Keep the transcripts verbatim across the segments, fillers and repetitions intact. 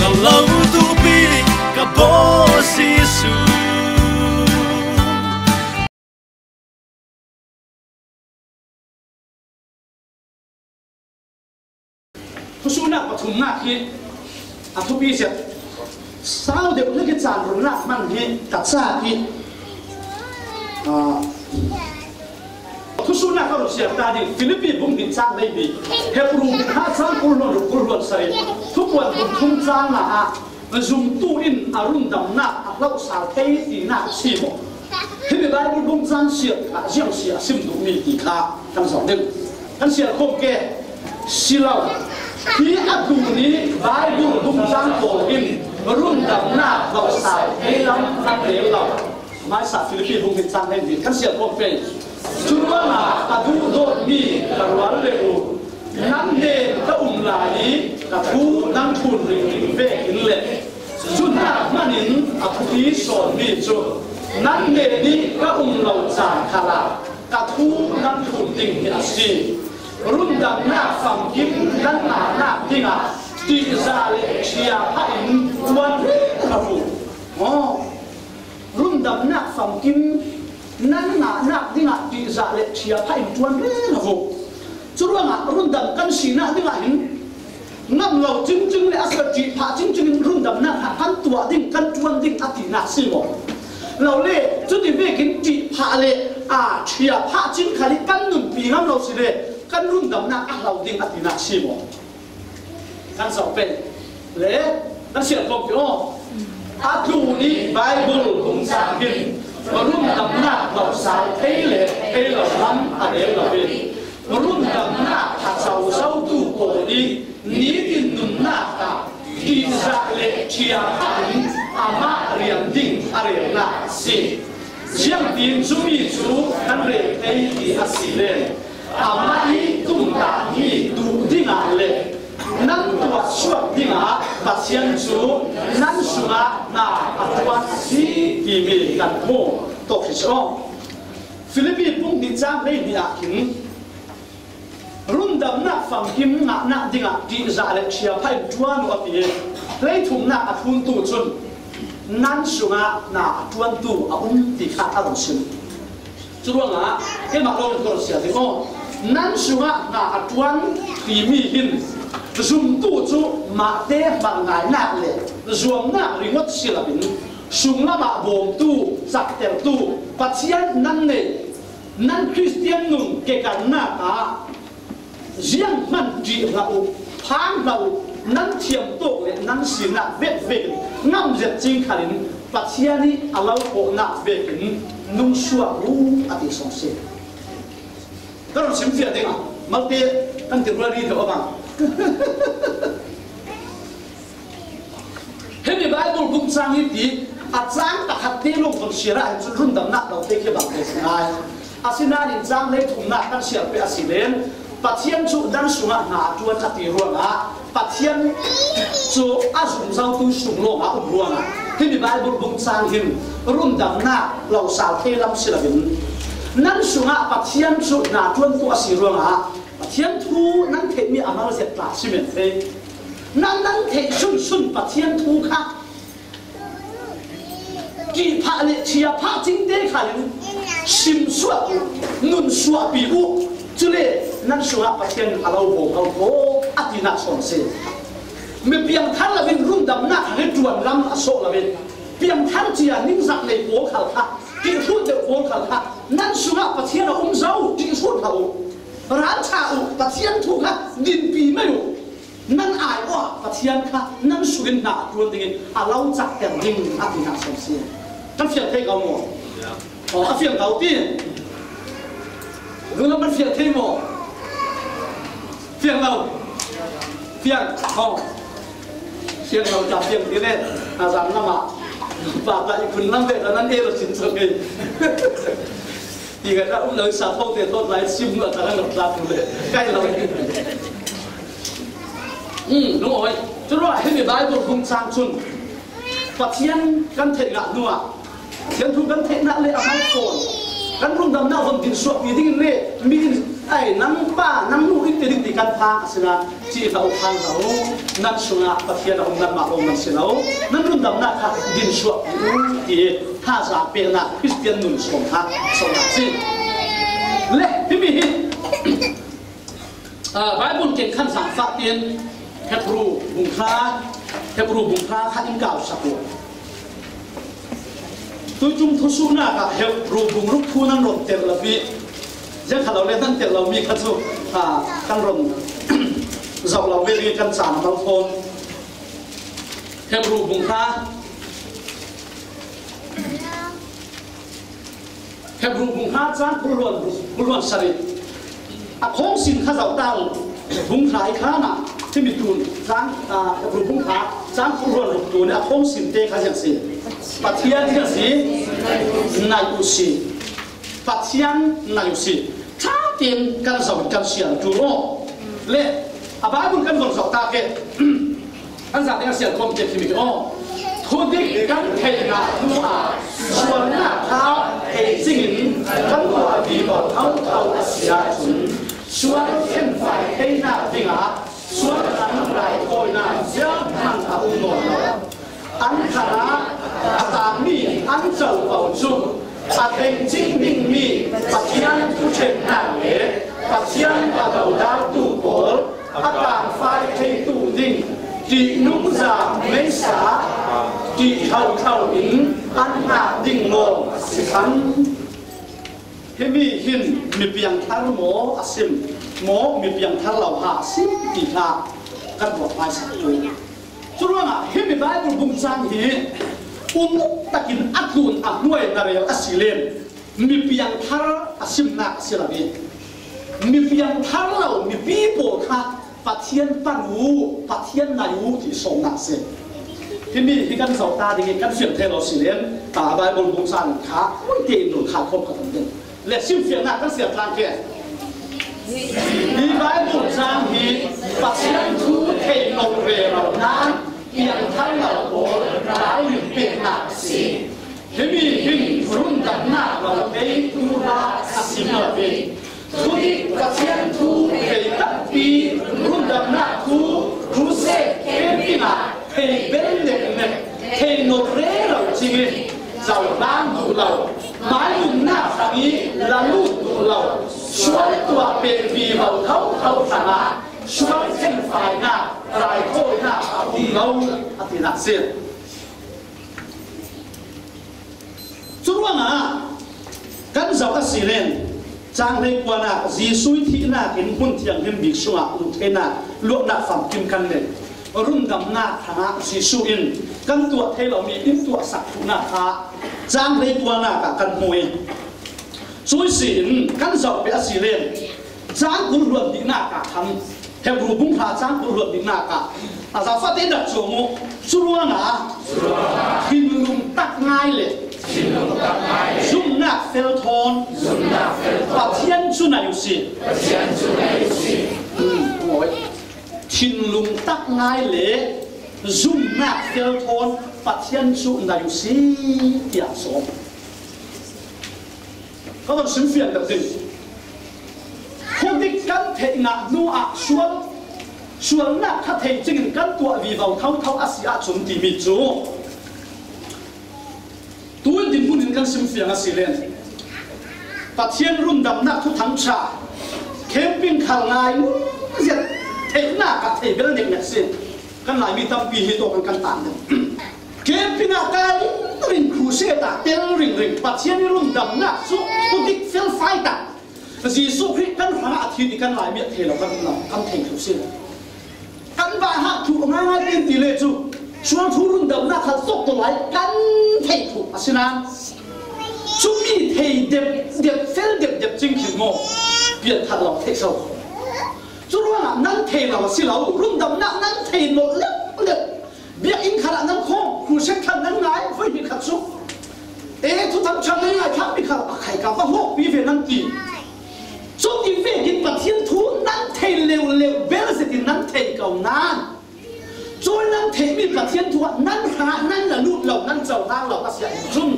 Ka lo tupi ka Bawi Jesu. Thusuhnak pathumnak hi a thupi zet. Sau deuh le kicaan runnak hman hi ka ca hi. Ah, thusuhnak ka run siar ta ding, Filipi bung hnih cang hleihnih, Hebru bung khat cang kul hluan ruk, kul hluan sarih, Thupuan bung thum cang nga ah, zumtu in a rundamnak a hloh sal thei tinak si maw? Himi Bible bung cang siar kha ziang si a sim duhmi ti kha kan zoh ding. Kan siar khawm ke si lo. Hi a tuni Bible bung cang pawl in rundamnak hloh sal thei lam kan rel lo. Hmaisa Filipi bung hnih cang hleihnih kan siar khawm pei. Curuangah ka duhdawtmi ka rual le u, nan hnen ka um lai i ka thu nan thun ringring vekin le, cuhnak hmanin a thupi sawnmi cu nan hnen i ka um lo caan khalah ka thu nan thun ding hi a si. Rundamnak famkim nan ngahnak dingah ṭihzah le ṭhiaphah in ṭuan rero u. Aw. Rundamnak famkim nan ngahnak dingah ṭihzah le ṭhiaphah in ṭuan rero u. Curuangah rundam kan sinak dingah hin ngam lo cingcing le a si lo ṭihphah cingcing in rundamnak hna kan tuah ding, kan ṭuan ding a tinak si maw? Lo le, cuti vekin ṭihphah le, aa, ṭhiaphah cing khal i kan nunpi ngam lo si le kan rundamnak a hlo ding a tinak si maw? Kan zoh pei le kan siar khawm ti aw. A tuni Bible bung cang hin rundamnak hloh sal thei le thei lo lam a rel lo i, rundamnak a cozotu pawl i nitin nunnak ah ṭihzah le ṭhiaphah in amah rian ding a relnak a si. Ziangtin cumi cu kan rel thei ti a si le, amah i tumtahmi duh dingah le nan tuahsuak dingah Pathian cu nan sungah hna a ṭuan a si timi kan hmuh. Tawk hi si aw. Filipi bung hnih cang hleihnih ah khin rundamnak famkim ngahnak dingah ṭihzah le ṭhiaphah in ṭuan u a ti i, hleithumnak a thluntu cun nan sungah hna a ṭuantu a um ti kha a run sim. Curuangah keimah lawng in ka run siar ding aw. Nan sungah hna a ṭuan timi hin zumtu cu mahte hmanngainak le zuamnak ringawt si loin sunglam ah bawmtu, caktertu Pathian nan nei, nan Kristian nun kekannak ah zianghman ṭih hlah u, phang hlah u, nan thiamtawk le nan sinak vekvek in ngamzet cing khalin Pathian i a lo khawhnak vekin nung suak u a ti sawng si. Ka run simfiah dingah malte kan ti rualri deuh a bang. Himi Bible bung cang hi ti a cang pakhat te lawng kan siar ah hin cun rundamnak lo te khi bang te si ngai. Asinain cang hleithumnak kan siar peh a si len Pathian cu nan sungah hna a ṭuan a ti ruangah Pathian cu a zungzotu sung lawngah um ruangah himi Bible bung cang hin rundamnak lo sal thei lam si loin nan sungah Pathian cu hna ṭuantu a si ruangah Pathian thu nan theihmi a mal zet tla si men thei. Nan nan theih sunsun Pathian thu kha ṭihphah le ṭhiaphah cingte khal in sim suak u, nun suahpi u. Cule nan sungah Pathian a lo bawm lo ko a tinak sawn si. Mi piangthar loin rundamnak hi ṭuan lam a sawh loin piangthar cia ningzak nei pawl khal kha, ṭihhrut deuh pawl khal kha nan sungah Pathian a um zo, ṭihhrut hlah u, ralṭha u, Pathian thu kha dinpi mai u. Nan ai awh Pathian kha nan sungin hna a ṭuan dingin a lo cakter ding a ti hna sawm si. Kan fiang thei ko maw? Aw, a fiang ko ti. Lunglam kan fiang thei maw? Fiang lo. Fiang. Aw. Fiang lo ta fiang ti le. A zan lam ah. Pa ta i kun lam ve ta nan e lo sin so ke. Ti ka ta um lo sa tho te tho lai sim lo ta kan lo tla tu le. Kai lo. Hmm, nung oi. Curuah himi Bible bung cang cun Pathian kan theih ngah hnuah Pathian thu kan theihnak le a hmai fawn kan rundamnak von din suahpi dingin le mi in Ai, nang pa, nang nu in ti ding ti kan phang a si nain, ci hlah u, phang hlah u, nan sungah Pathian a um, nanmah a um nan si lo, nan rundamna kha din suak u, ti thazaang pekna Khristian nun sawm kha sawm a si. Le, himi hi, ah, Bible ken khan zang fak tin, Hebru bung kha, Hebru bung kha kha in kau sak u. Tuitum thusuhnak ah Hebru bung ruk thu nan ron tel lo pi. Ziang kha lo le nan tel lo mi kha cu, ah, kan ron zoh lo ve ding i kan caan a mal fawn. Hebru bung kha, Hebru bung kha cang kul luan, kul luan sarih. A khawng sin kha zoh ta u. Bung hra i khan ah, himi tun cang, ah, Hebru bung kha cang kul luan ruk tun a khawng sin te kha ziang si. Pathian ziang si, nai u si. Pathian nai u si. Tha tin kan zoh, kan sial tu aw. Le, a Bible kan von zoh ta ke. An zate a sial khawm te khimi aw. Thudik kan theihnak hnu ah sualnak kha thei cingin kan tuah vivo thotho a si ahcun sual khenfai theinak dingah sual tlang raithawinak zianghman a um nawn lo. An khan ah a tangmi an covo cu a thei cing dingmi Pathian thuṭhennak le Pathian a dodaltu pawl a tangfai theitu ding ṭihnungza meisa ṭih thotho in an hngak ding lawng a si khan. Himi hin mi piangthar maw a sim, maw mi piangthar lo ha a sim ti kha kan ruat hmaisak tu. Curuangah himi Bible bung cang hi um takin a tlun a hnuai na rel a si len, mi piangthar a simnak a si lo hi. Mi piangthar lo mipi pawl kha Pathian pan u, Pathian nai u ti sawmnak a si. Himi hi kan zoh ta ding i kan fiang thei lo si len, a Bible bung cang kha hoi tein nun kha khawm kha tam ding. Le simfiangnak kan siar tlang ke. Hi Bible cang hi Pathian thu thei lo rero nain piangthar lo pawl ralrin peknak a si. Himi hin rundamnak lo peitu hla a si lo hi. Thudik Pathian thu thei takpi rundamnak thu crusade camping ah thei bel neknek, thei nolh rero cing i cohlang duh lo, hmailunnak hrang i la lut duh lo, sual tuah pek vivo thotho hrangah sual khenfainak, raithawinak a um lo, a tinak si. Curuangah kan zoh a si len, cang hleikuanak Jesuh i thihnak in hmun thianghlim bik sungah luh theinak luahnak famkim kan nei. Rundamnak hrangah Jesuh in kan tuah thei lomi in tuahsak thluhnak kha cang hleikuanak ah kan hmu i, cui si in kan zoh peh a si len, cang kul hluan dihnak ah khan, Hebru bung hra cang kul hluan dihnak ah, a zaufate dak cuang uh, curuangah thinlung tak ngai le zumnak fel thawn Pathian cu nai u si. Hmm, mawi. Thinlung tak ngai le zumnak fel thawn Pathian cu nai u si, tiah sawm. Ka von simfiang deuh ding. Khuadik kan theihnak hnu ah sual, sualnak kha thei cingin kan tuah vivo thotho a si ahcun timi cu tuin dinhmun in kan simfiang a si len. Pathian rundamnak thuthang ṭha, camping khal ngai zet theihnak ah thei bel neknek si. Kan Laimi tampi hi tawk kan kan tan deuh. Camping ah kai ringring, crusade ah tel ringring, Pathian i rundamnak cu khuadik felfai tak Jesuh Khrih kan hrangah a thi i kan Laimi ah thei lo kan um lo, kan thei thluh si. Kan bawhnak thluh ngaingai pin ti le cu sual thu rundamnak kha tawk to lai kan thei thluh a si nain cumi thei dep dep, fel dep dep cing khin maw pianthar lo theih so. Curuangah nan thei lo a si lo, rundamnak nan thei lo leuh leuh. Biakinn khat ah nan khawm, crusade khat nan ngai, voi hnih khat cu. Ee, thuthang ṭha nan ngai, thangpi khat a khai ka va hawkpi ve nan ti. Cuti vekin Pathian thu nan thei leuh leuh bel zetin nan thei ko nan. Cui nan theihmi Pathian thu ah nan hrangah nan la lut lo, nan cohlang lo a si ahcun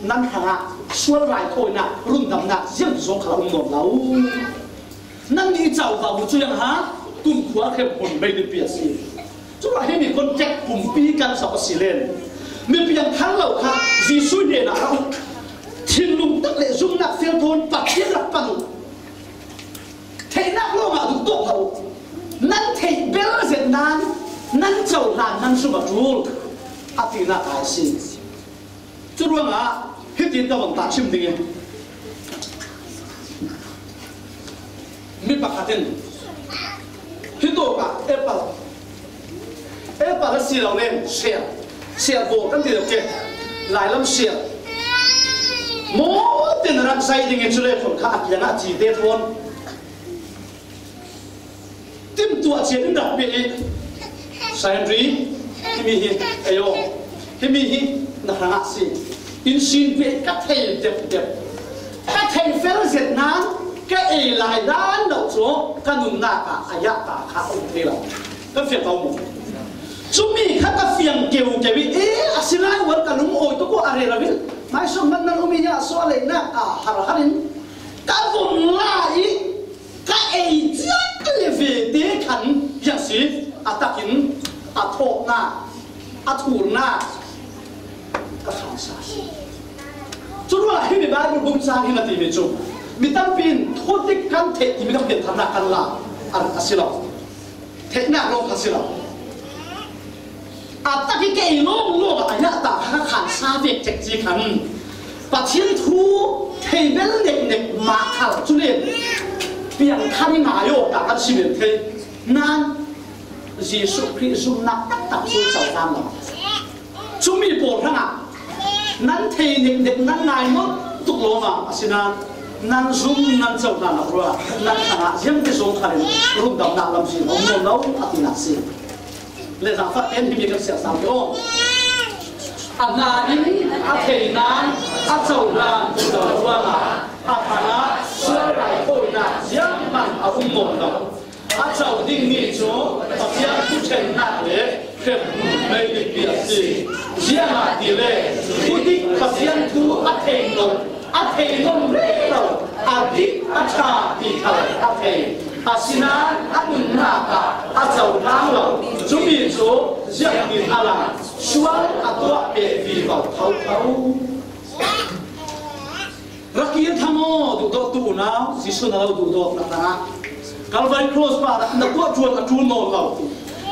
nan hrangah sual raithawinak, rundamnak ziang zong kha la um nawn lo. Nannih i cauhna uh cu ziang ha, kumkhua hremhmun meidil pi a si. Curuangah himi context pumpi kan zoh a si len, mi piangthar lo kha Jesuh hnenah ra uh. Thinlung tak le zumhnak fel thawn Pathian rak pan uh. Theihnak lawngah duh tawk hlah uh. Nan theih bel zet nan nan cohlan nan zum a ṭul, a tinak a si. Curuangah hitin ka van tahchim ding i, mi pakhat in hi tawkah apple, apple a si lo len, ser, ser baw kan ti deuh ke, lailam ser maw tin a rak zaih ding i, cu le khon kha a kiangah cite thawn timtuah ciat in rak pe i, Sandri, himi hi ei aw, himi hi na hrangah si. In sin pe ka thei depdep. Ka thei fel zet nan ka ei lai dan lo cu ka nunnak ah a yah ta kha a um thei lo. Kan fiang ko mu. Cumi kha ka fiang keukeu i, e, a si lai ual ka lungawi tuk aw, a rel a vil. Maisawm hmanh nan um i, a suah leinak a har har in ka vun la i, ka ei ciat le ve te khan, ziang si, a takin a thawhnak, a thurnak ka khansa si. Curuangah himi Bible bung cang hi na timi cu mi tampi in thudik kan theih timi kan piantharnak kan la a, a si lo. Theihnak lawng kha si lo. A tak i kei lawng lawng a, a yah ta kha khan sa vek cek ci khan Pathian thu thei bel neknek mah khal cu len piangthar i ngai aw ta kan si men thei. Nan Jesuh Khrih zumhnak taktak cu cohlan lo. Cumi pawl hrangah nan thei neknek nan ngai nawn tuk lawngah a si nan, nan zum nan cohlan lo ruah nan hrangah ziangti zong khal in rundamnak lamzin a um nawn lo, a tinak si. Le zaangfah tein himi kan siasau te aw. A hna in a thei nan a cohlan tuk lo ruangah a hrangah sual raithawinak zianghman a um nawn lo. A co dingmi cu Pathian thuṭhennak le hremhmun meidil pi a si. Ziangahtile thudik Pathian thu a thei lo, a thei lo rero, a dik a ṭha ti khal a thei. Asinain a nunnak ah a cohlang lo. Cumi cu ziangtin a lang, sual a tuah peh vivo thotho. Rak kir thang aw, duhdawttu unau, Jesuh na lo duhdawtnak hrangah Calvary Cross parah na tuah ṭuan a ṭul nawn lo.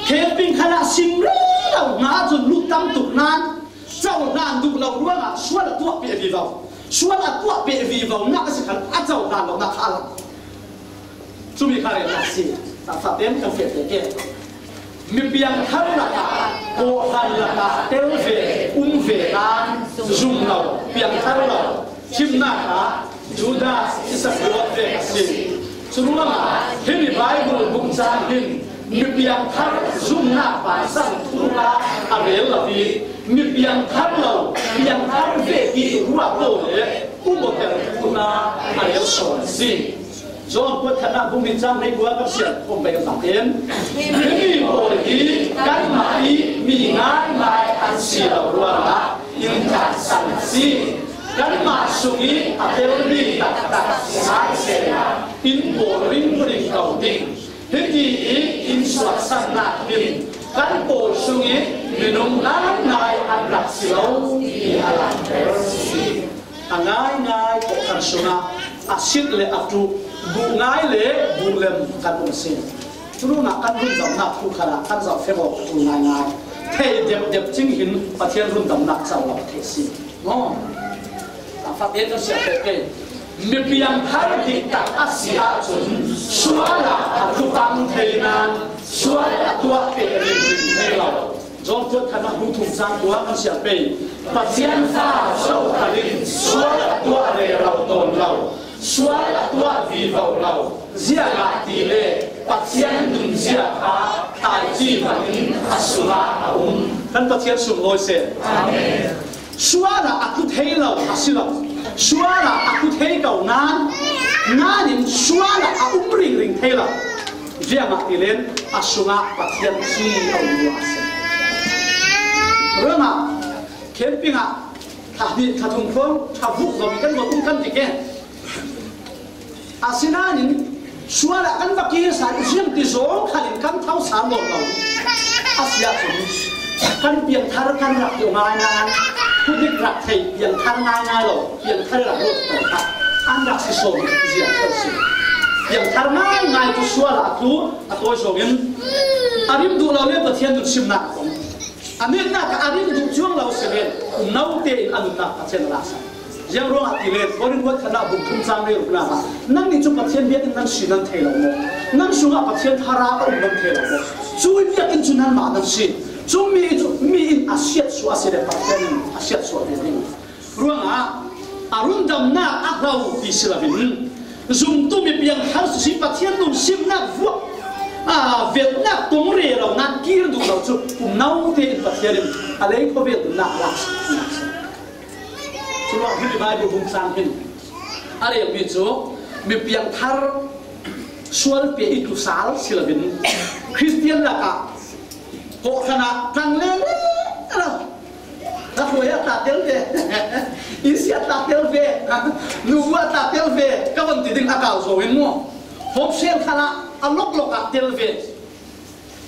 Camping khan ah sim rero hna ahcun lut tam tuk nan, cohlan duh lo ruangah sual a tuah peh vivo. Sual a tuah peh vivo nak a si khan a cohlan lo nak kha a lang. Cumi kha relnak si. Taksa tein kan feh te ke. Mi piangthar lakah, kawhhran lakah tel ve, um ve nan zum lo, piangthar lo, thimnak ah Judas Iskariot vek a si. Curuangah himi Bible bung cang hin mi piangthar zumhnak bansan thu hna a rel lo i, mi piangthar lo, piangthar ve i ruah lo le um awter thu hna a rel sawn a si. John kuatkhatnak bung hnih cang hleikua kan siar khawm pei kan fak in, himi pawl hi kanmah i mi ngaingai an si lo ruangah in tlansan a si. Kanmah sung i a telmi taktak si ngai sehla in pawl ringring ko ding. Hiti i in suahsannak hin kan pawl sung i minung ngaingai an rak si lo ti a langhter a si. A ngaingai kawhhran sungah a sit le a ṭuh, buh ngai le buh lem kan um a si. Curuangah kan rundamnak thu khalah kan zoh fek aw, a ṭul ngaingai. Thei depdep cing hin Pathian rundamnak co lo theih a si. Maw? A fak e kan siah pek pei. Mi piangthar diktak a si ahcun sual ah a tlukang thei nan sual a tuah peh ringring thei lo. John kuatkhatnak bung thum cang kua kan siar pei. Pathian fa zokhal in sual a tuah rero tawn lo, sual a tuah vivo lo. Ziangahtile Pathian nunzia kha thlaici hmanh in a sungah a um. Kan Pathian sunglawi seh. Amen. Sual ah a tlu thei lo a si lo. Sual ah a tlu thei ko nan, nan in sual ah a um ringring thei lo. Ziangahtile a sungah Pathian si a um lua a si. Ruangah camping ah thla hnih thla thum khuang thla vuk zoh i kan va um kan ti ke. Asinain Sual ah kan va kisa ziang ti zawng khalin kan tho sam lo lo. A si ahcun kan piangthar kan rak tuah ngaingai, thudik rak thei piangthar ngaingai lo, piangthar rak ruat ko kha an rak si sawm ziang ko si. Piangthar ngaingai cu sual ah a tlu a tawi zongin a rim duh lo le Pathian nun simnak a kong. A netnak ah a rim duh cuang lo si le, um no tein a nunnak Pathian a laksak. Ziang ruangah ti le, Korin kuat khatnak bung thum cang le ruknak ah, "Nannih cu Pathian biakinn nan si nan thei lo maw? Nan sungah Pathian thara a um nan thei lo maw? Cui biakinn cu nanmah nan si. Cumi cu mi in a siatsuah a si le Pathian in a siatsuah ve ding. Ruangah a rundamnak a hlo ti si loin, zumtu mi piangthar si Pathian nun simnak vuak, aa, velhnak tong rero nak kir duh lo cu um no tein Pathian in a lei khuavel nunnak a laksak." Curuangah himi Bible bung cang hin a relmi cu mi piangthar sual pe i tlu sal si loin Khristian lakah kawhhran ah tang le le lo. Na hruai ah tla tel ve. Inn si ah tla tel ve. Nubu ah tla tel ve. Ka von ti ding a kau zo in maw? Home cell khal ah a lawklawk ah tel ve.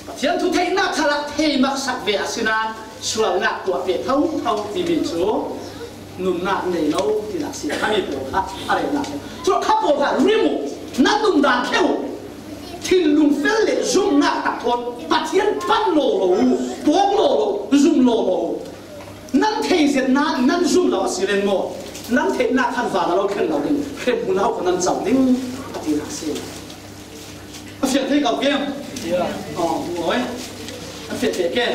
Pathian thu theihnak khal ah thei maksak ve a si nain sualnak tuah ve thotho timi cu nunnak nei lo tinak si. Khami pawl kha a rehnak si. Cu kha pawl kha rim uh, nan nun dan kheuh uh. Thinlung fel le zumhnak tak thawn Pathian pan law law uh, pawk law law, zum law law uh. Nan thei zet nain nan zum lo a si len maw? Nan theihnak khan van a lo khen lo ding, hremhmun a hau kha nan co ding a tinak si. A fiang thei ko kem? Aw, mawi. A fiang thei ke.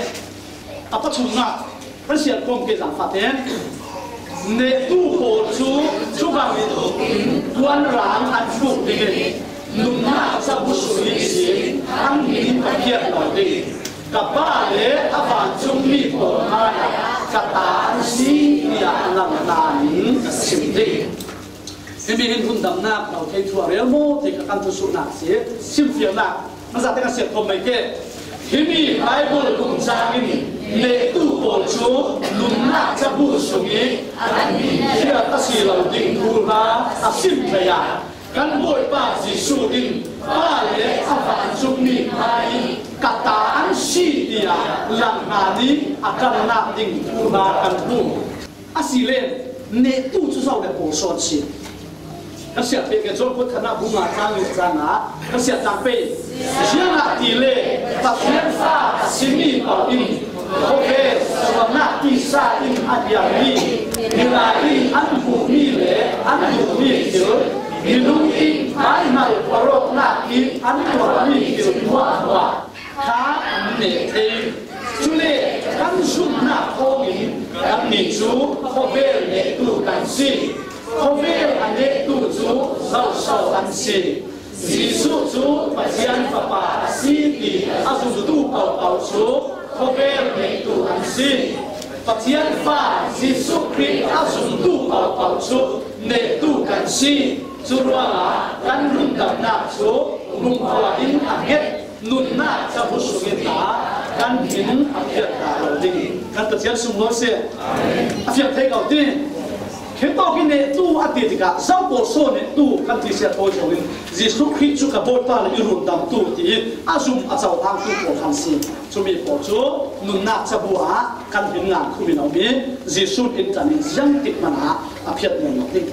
A pathumnak, kan siar khawm ke zaangfahte. Nehtu pawl cu cubang in puanrang an hruk ding in nunnak cabu sung ihsin an min a phiat lo ding. Ka Pa le a vancungmi pawl hmaiah ka ta an si, tiah lang hna in ka chim ding. Himi hin rundamnak lo thei thu a rel maw ti kha kan thusuhnak si. Simfialnak, kan zate kan siar khawm mai ke. Himi Bible bung cang in nehtu pawl cu nunnak cabu sung i an min phiat a si lo ding thu hla a sim hlei ah, kan Bawipa Jesuh in Pa le a vancungmi hmai in ka ta an si, tiah lang hna nih a kalnak ding thu hla kan hmu. A si le nehtu cu zo le pawl sawn si. Kan siar pek ke John kuat khatnak bung nga cang nih cang ah kan siar tlang pei. Ziangahtile Pathian fa a simi paoh in khawvel sualnak tisa in a hiarmi, milai in an hmuhmi le an duhmi thil, minung in hmaihngal khuarawknak in an tuahmi thil hmuahhmuah kha an neh thei. Cule kan zumhnak thawngin kannih cu khawvel nehtu kan si. Khawvel a nehtu cu zoso an si? Jesuh cu Pathian Fapa a si ti a zumtu paohpaoh cu khawvel nehtu an si. Pathian Fa Jesuh Khrih a zumtu paohpaoh cu nehtu kan si. Curuangah kan rundamnak cu kumkhua in a hnget. Nunnak cabu sungin ta kan hin a phiat ta lo ding. Kan Pathian sunglawi si. A fiang thei ko ti. Khenh tawk in nehtu a ti tikah, zo pawl saw nehtu kan ti sia thawi zongin, Jesuh Khrih cu ka Bawipa le i rundamtu ti i a zum a cohlantu pawl khan si. Cumi pawl cu nunnak cabu ah kan hin ngan khum in a um i, Jesuh in kan in ziang tik hmanh ah a phiat men lo ding.